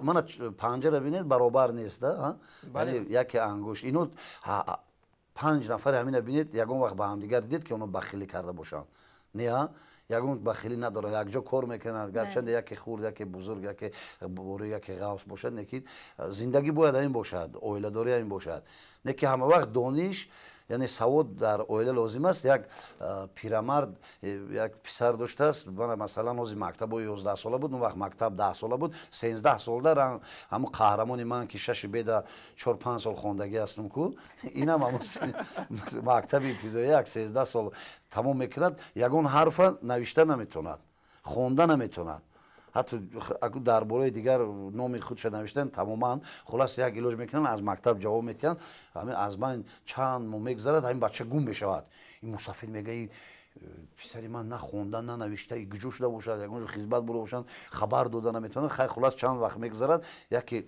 Мана, панҷара бинед, баробар нест, яъне яке ангушт. Ино панҷ нафари ҳамина бинед, ягон вақт ба ҳамдигар дидед, ки оно бахилӣ карда бошанд? Не, ягон бахилӣ надоранд, якҷо кор мекунанд, гарчанде яке хурд, яке бузург, яке борӣ, яке ғафс бошад. Не ки зиндагӣ бояд ҳамин бошад, оиладорӣ ҳамин бошад. Не ки ҳама вақт дониш, яъне савод дар оила лозим аст. Як пирамард як писар доштааст. Масалан, ҳозир мактабо 11сола буд, он вақт мактаб 10сола буд. 13 солда ҳамун қаҳрамони ман, ки шаши беда 4-5 сол хондагӣ ҳастум ку, инам ҳамун мактаби ибтидоӣ як 13 сол тамом мекунад, ягон ҳарфа навишта наметавонад, хонда наметавонад, ҳатто дар бораи дигар номи худша навиштан тамоман. Хулас, як илоҷ мекунанд, аз мактаб ҷавоб метиҳанд. Ҳамин аз байн чанд моҳ мегузарад, ҳамин бача гум мешавад. Ин мусафид мега: «Писари ман на хонда, на навишта, куҷо шуда бошад? Ягон ҷо хизмат бурда бошанд, хабар дода наметавонанд». Хай, хулас, чанд вақт мегузарад, яке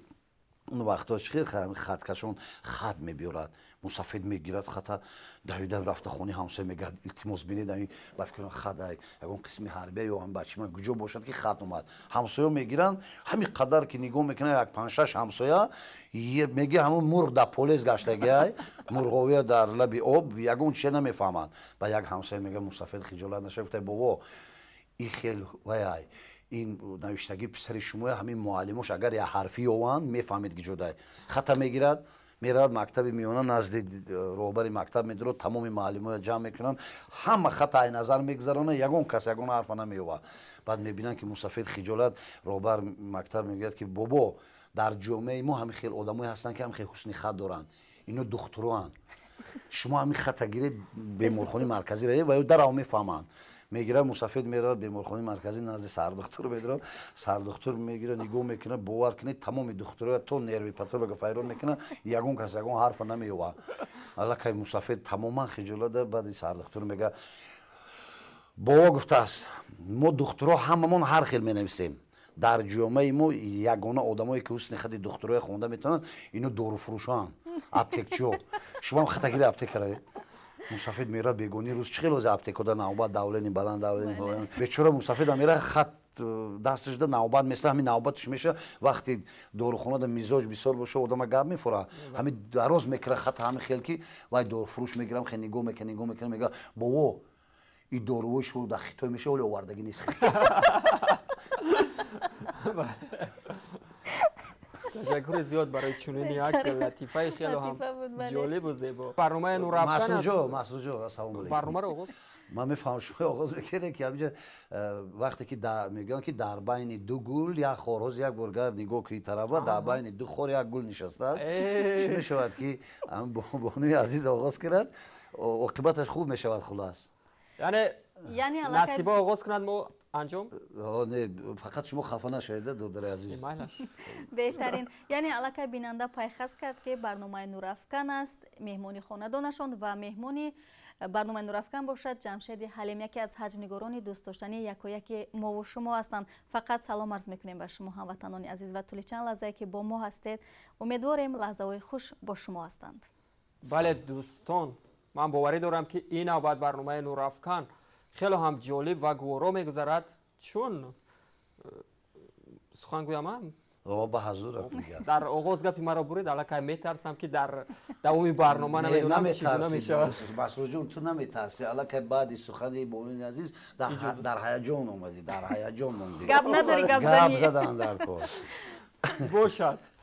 он вақтҳо чӣ хел хаткашон хат мебиёрад. Мусафид мегирад хата, давида рафта хони ҳамсоя, мегӯяд: «Илтимос, бинед, ами ба фикрам хат ягон қисми ҳарбия ё бачи ман куҷо бошад, ки хат омад». Ҳамсоя мегиранд, ҳамин қадар ки нигоҳ мекунанд, як панҷшаш ҳамсоя, меги ҳамун мурғ дар полез гаштагиай, мурғовия дар лаби об, ягон чизе намефаҳманд. Ба як ҳамсоя мега, мусафид хиҷолат наша, гуфта: «Бобо, и хел ваяй, ин навиштагии писари шумоя, ҳамин муаллимош агар як ҳарфӣ ёванд, мефаҳмед ки ҷодай». Хата мегирад, меравад мактаби миёна, назди роҳбари мактаб медурад, тамоми муаллимоя ҷамъ мекунанд, ҳама хата ай назар мегузаронад, ягон кас ягон ҳарфа намеёбад. Баъд мебинанд, ки мусафид хиҷолат. Роҳбар мактаб мегӯяд, ки: «Бобо, дар ҷомеаи мо ҳамин хел одамое ҳастанд, ки ҳамин хел ҳусни хат доранд, ино духтуроанд. Шумо ҳамин хата гиред, беморхонаи марказӣ равед ва ё дарав мефаҳманд». Мегирад мусафид, меравад беморхонаи марказӣ, назди сардухтур медорад. Сардухтур мегирад, нигоҳ мекунад, бовар кунед, тамоми духтуроя то нервопатолога файрон мекунад, ягон кас ягон ҳарфа намеёбад. Аллакай мусафид тамоман хиҷолат. Баъди сардухтур мегӯяд: «Бобо, гуфтааст, мо духтуро ҳамамон ҳар хел менависем. Дар ҷомеаи мо ягона одамое, ки ҳусни хати духтуроя хонда метавонанд, ино доруфурӯшоанд, аптекчиҳо. Шумоам хатагири аптека равед». Мусафид меравад. Бегони рӯз чӣ хел ози аптекода навбат, давление баланд, давление. Бечора мусафидам мера, хат дасташда, навбат меса, ҳамин навбатш меша. Вақти дорухонада мизоҷ бисёр боша, одама гап мефура. Ҳамин дароз мекара хата, ҳамин хел ки вай доруфурӯш мегирам, хел нигоҳ мекунад, нигоҳ мекунад, мега: «Бобо, и дорувои шумо дар Хитой меша, оле овардагӣ нест». Ташаккури зиёд барои чунин як латифаи хеле ҳам ҷолибу зебо. Барномаи Нурафкан. Масруҷо, Масруҷо, ассалому алайкум. Барномаро оғоз. Ман мефаҳмам, шумо оғоз мекунед, ки ҳаминҷа вақте ки мегӯянд, ки дар байни ду гул як хор, ҳозир як бор гар нигоҳ кунӣ тарафа, дар байни ду хор як гул нишастааст. Чӣ мешавад, ки бонуи азиз оғоз кунад, оқибаташ хуб мешавад, хулас. Яъне Насиба оғоз кунад, мо анҷом. Не, фақат шумо хафа нашавед, додари азиз. Беҳтарин. Яъне аллакай бинанда пайхас кард, ки барномаи Нурафкан аст, меҳмони хонадонашон ва меҳмони барномаи Нурафкан бошад Ҷамшеди Ҳалим, яке аз ҳаҷмнигорони дӯстдоштании якояки мову шумо ҳастанд. Фақат салом арз мекунем ба шумо, ҳамватанони азиз, ва тӯли чанд лаҳзае, ки бо мо ҳастед, умедворем, лаҳзаҳои хуш бо шумо ҳастанд. Бале, дӯстон, ман боварӣ дорам, ки ин навбат барномаи Нурафкан хеле ҳам ҷолиб ва гуворо мегузарад, чун сухан гӯям. Ба ҳазур. Дар оғоз гапи маро бурид, аллакай метарсам, ки дар давоми барнома намедонам чӣ гуна мешавад. Масруҷон, ту наметарсӣ, аллакай баъди сухани бонуи азиз дар ҳаяҷон омадӣ, дар ҳаяҷон мондӣ. Гап надорӣ, гап задан дар кор. Бошад.